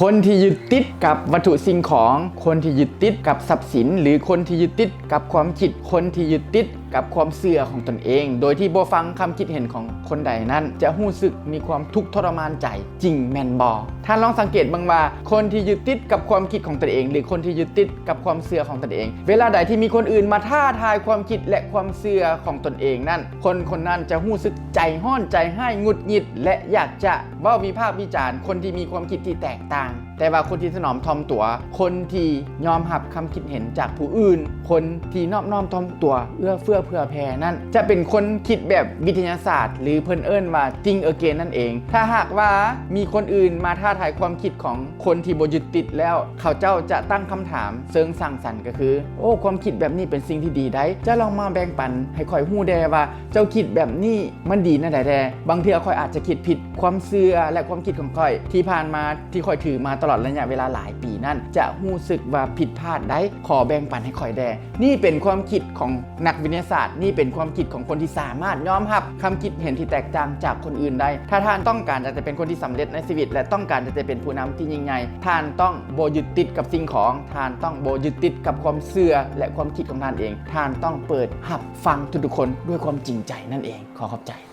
ຄົນທີ່ຍຶດຕິດກັບວັດຖຸສິ່ງຂອງ, ຄົນທີ່ຍຶດຕິດກັບຊັບສິນ, ຫຼື ຄົນທີ່ຍຶດຕິດກັບຄວາມຄິດ, ຄົນທີ່ຍຶດຕິດກັບຄວາມເຊື່ອຂອງຕົນເອງ ໂດຍທີ່ບໍ່ຟັງຄຳຄິດເຫັນຂອງຄົນໃດນັ້ນ ຈະຮູ້ສຶກມີຄວາມທຸກທໍລະມານໃຈ ຈິງແມ່ນບໍ່? ທ່ານລອງສັງເກດເບິ່ງວ່າ ຄົນທີ່ຍຶດຕິດກັບຄວາມຄິດຂອງຕົນເອງ ຫຼື ຄົນທີ່ຍຶດຕິດກັບຄວາມເຊື່ອຂອງຕົນເອງ ເວລາໃດທີ່ມີຄົນອື່ນມາທ້າທາຍຄວາມຄິດ ແລະ ຄວາມເຊື່ອຂອງຕົນເອງນັ້ນ ຄົນຄົນນັ້ນຈະຮູ້ສຶກໃຈຮ້ອນ, ໃຈຮ້າຍ, ຫງຸດຫງິດ ແລະ ຢາກຈະເວົ້າວິພາກວິຈານຄົນທີ່ມີຄວາມຄິດທີ່ແຕກຕ່າງ. ແຕ່ວ່າຄົນທີ່ຖະໜອມຖ່ອມຕົວ, ຄົນທີ່ຍອມຮັບຄຳຄິດເຫັນຈາກຜູ້ອື່ນ, ຄົນທີ່ນອບນ້ອມຖ່ອມຕົວ, ເອື້ອເຟື້ອເຜື່ອແຜ່ນັ້ນ ຈະເປັນຄົນຄິດແບບວິທະຍາສາດ ຫຼື ເພິ່ນເອີ້ນວ່າ think again ນັ້ນເອງ. ຖ້າຫາກວ່າມີຄົນອື່ນມາທ້າທາຍຄວາມຄິດຂອງຄົນທີ່ບໍ່ຍຶດຕິດແລ້ວ, ເຂົາເຈົ້າຈະຕັ້ງຄຳຖາມເຊີງສ້າງສັນ ກໍຄື ໂອ້ ຄວາມຄິດແບບນີ້ເປັນສິ່ງທີ່ດີໃດ໋, ເຈົ້າລອງມາແບ່ງປັນໃຫ້ຂ້ອຍຮູ້ແດ່ວ່າ ເຈົ້າຄິດແບບນີ້ມັນດີແນວໃດແດ່? ບາງເທື່ອຂ້ອຍອາດຈະຄິດຜິດ. ຄວາມເຊື່ອ ແລະ ຄວາມຄິດຂອງຂ້ອຍທີ່ຜ່ານມາ ທີ່ຂ້ອຍຖືມາຕະຫຼອດໄລຍະເວລາຫຼາຍປີນັ້ນ ຈະຮູ້ສຶກວ່າຜິດພາດໃດ໋, ຂໍແບ່ງປັນໃຫ້ຂ້ອຍແດ່. ນີ້ເປັນຄວາມຄິດຂອງນັກວິທະຍາສາດ, ນີ້ເປັນຄວາມຄິດຂອງຄົນທີ່ສາມາດຍອມຮັບຄຳຄິດເຫັນທີ່ແຕກຕ່າງຈາກຄົນອື່ນໄດ້. ຖ້າທ່ານຕ້ອງການຢາກຈະເປັນຄົນທີ່ສຳເລັດໃນຊີວິດ ແລະ ຕ້ອງການຢາກຈະເປັນຜູ້ນຳທີ່ຍິ່ງໃຫຍ່, ທ່ານຕ້ອງບໍ່ຍຶດຕິດກັບສິ່ງຂອງ, ທ່ານຕ້ອງບໍ່ຍຶດຕິດກັບຄວາມເຊື່ອ ແລະ ຄວາມຄິດຂອງທ່ານເອງ, ທ່ານຕ້ອງເປີດຮັບ ຟັງທຸກໆຄົນດ້ວຍຄວາມຈິງໃຈນັ້ນເອງ. ຂໍຂອບໃຈ.